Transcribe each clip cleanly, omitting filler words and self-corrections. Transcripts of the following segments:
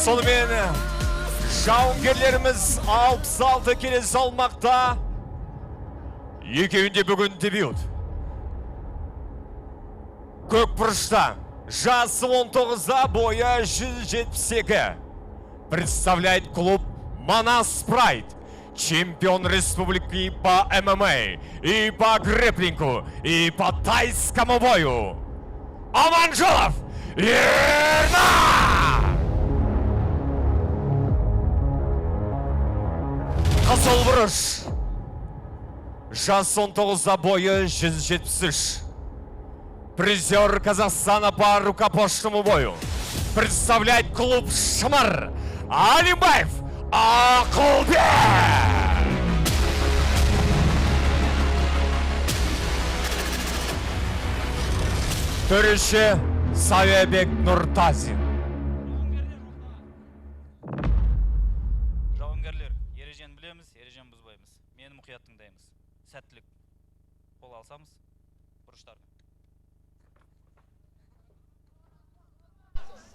Сонымен жауынгерлеріміз 66 келі салмақта. Екеуінде бүгін дебют. Көк бұрышта жасы 19-да, бойы 172. Представляет клуб Манас Прайд. Чемпион республики по ММА и по грэпплингу, и по тайскому бою. Аманжолов Ернар! Қызыл бұрыш. Жасы 19-да, бойы 173. Призер Казахстана по рукопашному бою. Представляет клуб Шымыр Алимбаев Ақылбек! Төреші Саябек Нұртазин. Жауынгерлер, ережені білеміз, ережені бұзбаймыз. Мені мұқият тыңдаймыз. Сәттілік. Қол алсамыз, бұрыштарды.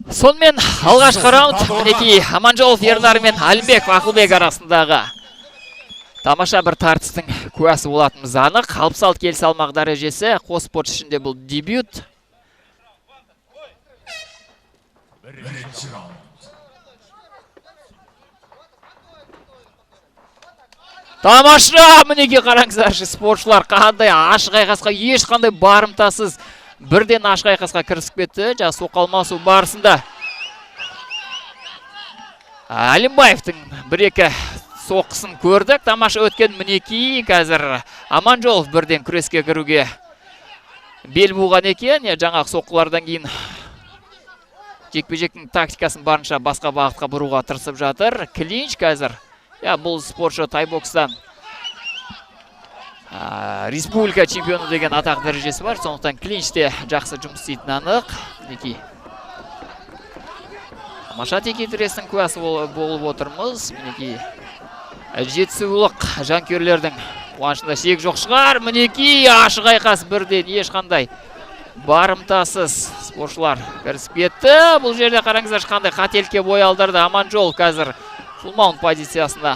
Сонымен алғашқы раунд, мінекей, Аманжолов Ернар мен Әлімбеков Ақылбек арасындағы тамаша бір тартыстың куәсі болатынымыз анық. 66 келі салмақ дәрежесі, қос спортшы үшін де бұл дебют. Бірінші раунд. Тамаша, мінекей, қараңыздаршы, спортшылар қандай ашық айқасқа ешқандай барымтасыз бірден ашық айқасқа кірісіп кетті. Жаңа соққы алмасу барысында Әлімбаевтың бір-екі соққысын көрдік. Тамаша өткен, мінекей, қазір Аманжолов бірден күреске кіруге бел буған екен. Жаңағы соққылардан кейін жекпе-жектің тактикасын барынша басқа бағытқа бұруға тырысып жатыр. Клинч қазір. Бұл спортшы тайбокстан республика чемпионы деген атақ дәрежесі бар. Сондықтан клинчте жақсы жұмыс істейтіні анық. Мінекей. Тамаша текетірестің куәсі болып отырмыз. Мінекей. Жетісулық жанкүйерлердің қуанышында шек жоқ шығар. Мінекей, ашық айқас бірден ешқандай барымтасыз спортшылар кірісіп кетті. Бұл жерде қараңыздаршы, қандай қателікке бой алдырды Аманжол. Қазір фулл-маунт позициясына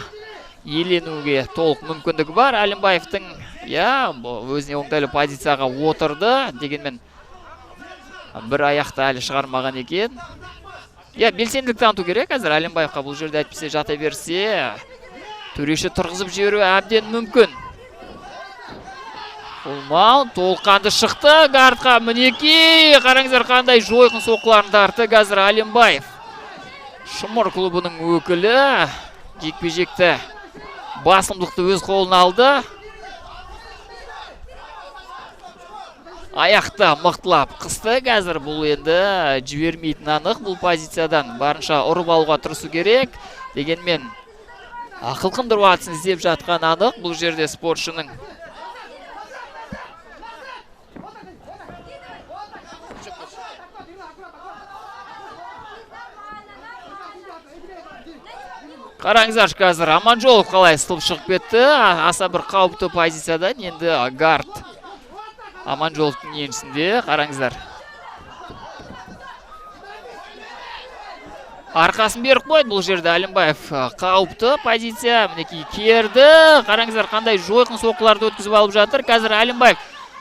иеленуге толық мүмкіндігі бар. Әлімбаевтың, өзіне оңтайлы позицияға отырды. Дегенмен бір аяқты әлі шығармаған екен. Белсенділік таныту керек қазір Әлімбаевқа. Бұл жерде әйтпесе жата берсе, төреші тұрғызып жіберуі әбден мүмкін. Фулл-маунт толыққанды шықты гардқа. Мінекей, қараңыздар, қандай жойқын соққыларын тартты қазір Әлімбаев. Шымыр клубының өкілі жекпе-жекті басымдықты өз қолына алды. Аяқты мықтылап қысты. Қазір бұл енді жібермейтін анық. Бұл позициядан барынша ұрып алуға тырысу керек. Дегенмен қылқындыру әдісін іздеп жатқан анық. Бұл жерде спортшының Қараңыздаршы, қазір Аманжолов қалай ысылып шығып кетті. Аса бір қауіпті позициядан енді гард Аманжоловтың еншісінде. Қараңыздар. Арқасын беріп қойды бұл жерде Әлімбаев. Қауіпті позиция. Мінекей керді. Қараңыздар, қандай жойқын соққыларды өткізіп алып жатыр. Қазір Әлімбаев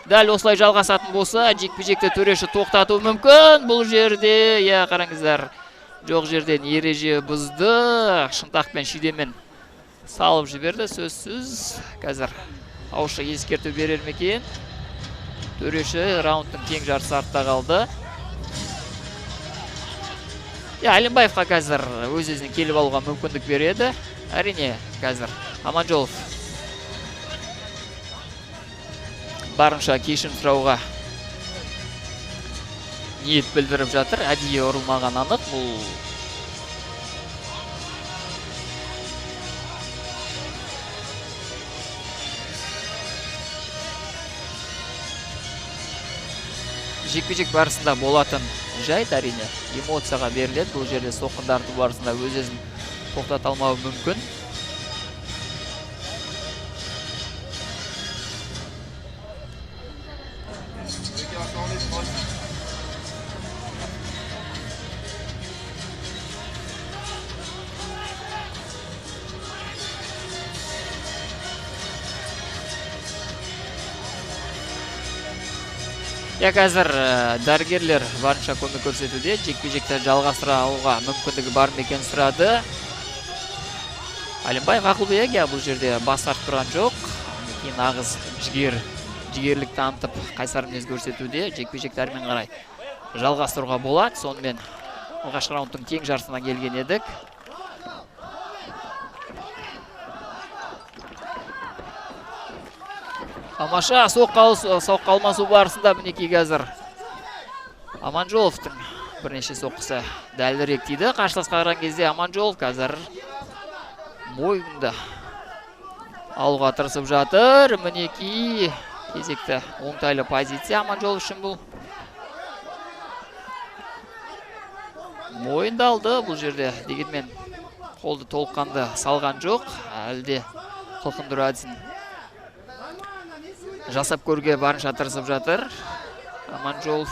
дәл осылай жалғасатын болса, жекпе-жекті төреші тоқтатуы мүмкін. Бұл жерде, қараңыздар, жоқ жерден ереже бұзды. Шынтақпен, шидемен салып жіберді, сөзсіз. Қазір ауызша ескерту берер ме екен? Төреші раундтың тең жартысы артта қалды. Әлімбаевқа қазір өз-өзіне келіп алуға мүмкіндік береді. Әрине, қазір Аманжолов барынша кешірім сұрауға ниет білдіріп жатыр. Әдейі ұрылмаған анық. Бұл жекпе-жек барысында болатын жайт, әрине, эмоцияға беріледі. Бұл жерде соққы тарту барысында өз-өзін тоқтата алмауы мүмкін. Я қазір дәрігерлер барынша көмек көрсетуде. Жекпе-жекті жалғастыра алуға мүмкіндігі бар ма екенін сұрады. Әлімбаев Ақылбек бұл жерде бас тартып тұрған жоқ. Мінекей нағыз жігерлік танытып, қайсар мінез көрсетуде. Жекпе-жекті әрмен қарай жалғастыруға болады. Сонымен алғашқы раундтың тең жартысына келген едік. Тамаша соққы алмасу барысында мінекей қазір Аманжоловтың бірнеше соққысы дәлірек тиді. Қарсыласқа қараған кезде Аманжолов қазір мойынды алуға тырысып жатыр. Мінекей кезекті оңтайлы позиция Аманжолов үшін бұл. Мойынды алды бұл жерде, дегенмен қолды толыққанды салған жоқ. Әлі де қылқындыру әдісін жасап көруге барынша тырысып жатыр Аманжолов.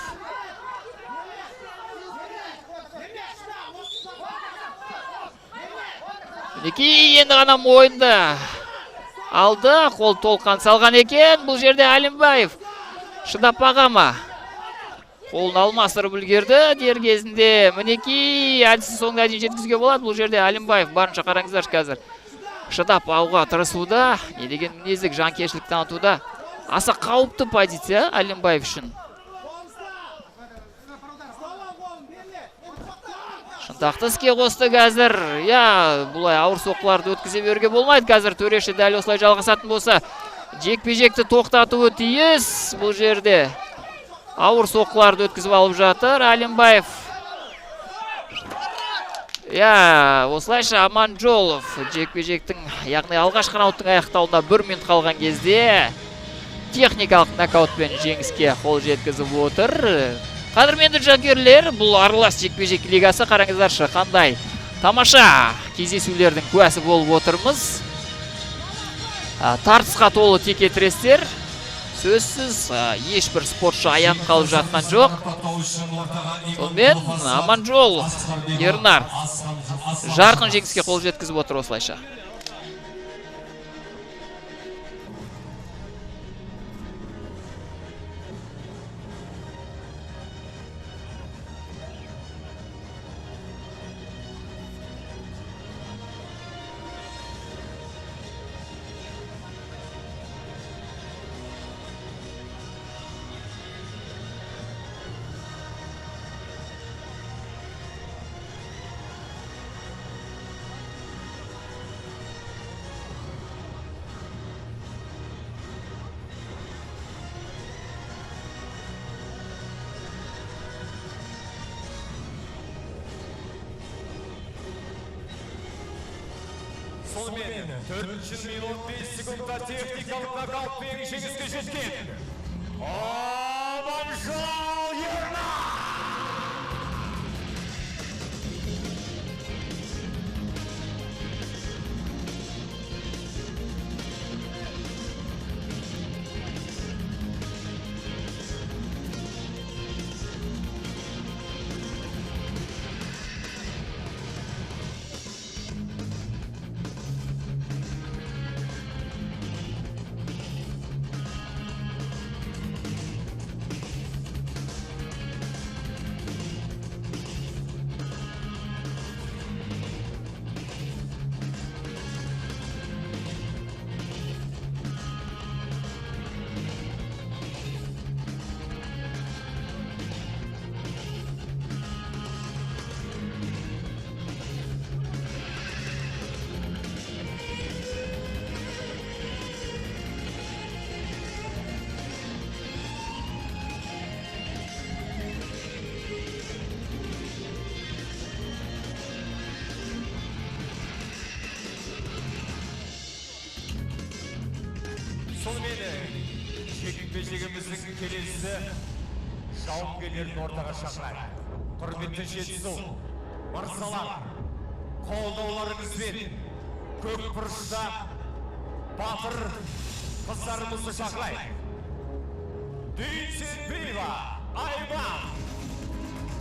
Мінекей енді ғана мойынды алды, қол толыққан салған екен. Бұл жерде Әлімбаев шыдап баға ма? Қолын алмастырып үлгерді дер кезінде. Мінекей әдісін соңына дейін жеткізуге болады. Бұл жерде Әлімбаев барынша, қараңыздаршы, қазір шыдап алуға тырысуда. Не деген мінездік, жанкештілік танытуда. Аса қауіпті позиция Әлімбаев үшін. Шынтақты іске қосты қазір. Я, бұлай ауыр соққыларды өткізе беруге болмайды. Қазір төреші дәл осылай жалғасатын болса, жекпе-жекті тоқтатуы тиіс. Бұл жерде ауыр соққыларды өткізіп алып жатыр Әлімбаев. Я, осылайша Аманжолов жекпе-жектің, яғни алғашқы раундтың аяқталуына 1 минут қалған кезде техникалық нокаутпен жеңіске қол жеткізіп отыр. Қадірменді жанкүйерлер, бұл аралас жекпе-жек лигасы, қараңыздаршы, қандай тамаша кездесулердің куәсі болып отырмыз. Тартысқа толы текетірестер. Сөзсіз, ешбір спортшы аянып қалып жатқан жоқ. Сонымен Аманжол Ернар жарқын жеңіске қол жеткізіп отыр осылайша. Сонымен 4 минут 5 секундта техникалық нокаутпен жеңіске жеткен Аманжол Ернар. Сонымен жекпе-жегіміздің келесі жауынгерлерін ортаға шақырайық. Құрметті Жетісу мырзалар, қолдауларыңызбен көк бұрышта батыр қыздарымызды шақырайық. Дүйсенбиева Айман.